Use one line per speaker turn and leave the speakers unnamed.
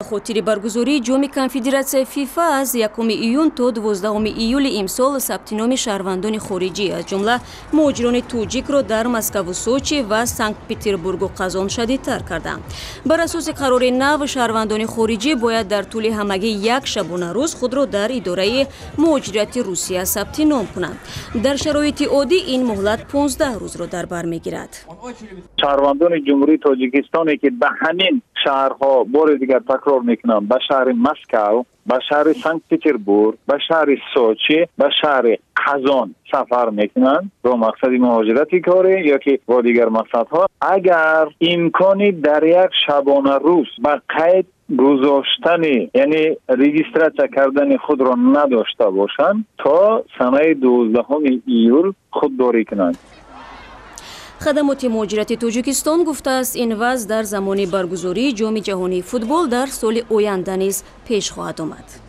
Хотири баргузории Ҷоми Конфедератсияи ФИФА аз 1 июн то 12 июли имсол сабти номи шаҳрвандони хориҷӣ, аз ҷумла муҳоҷирони тоҷикро дар Москаву Сочи ва Санкт-Петербургу Қазон шадидтар карданд. Бар асоси қарори нав, шаҳрвандони хориҷӣ бояд дар тӯли ҳамагӣ як шабонарӯз худро дар идораи муҳоҷирати Русия сабти ном кунанд. Дар шароити оддӣ ин муҳлат 15 рӯзро дар бар мегирад.
Шаҳрвандони Ҷумҳурии Тоҷикистоне, ки ба ҳамин шаҳрҳо, бори дигар такрор мекунам, ба шаҳри Москав, ба шаҳри Санкт Петербург, ба шаҳри Сочи, ба шаҳри Қазон сафар мекунанд бо мақсади муҳоҷирати корӣ ё ки бо дигар мақсадҳо, агар имкони дар як шабонарӯз ба қайд гузоштани, яъне регистрация кардани худро надошта бошанд, то санаи 12 июл худдорӣ кунанд.
Хадамоти муҳоҷирати Тоҷикистон гуфтааст, ин вазъ дар замони баргузории Ҷоми ҷаҳонии футбол дар соли оянда низ пеш хоҳад омад.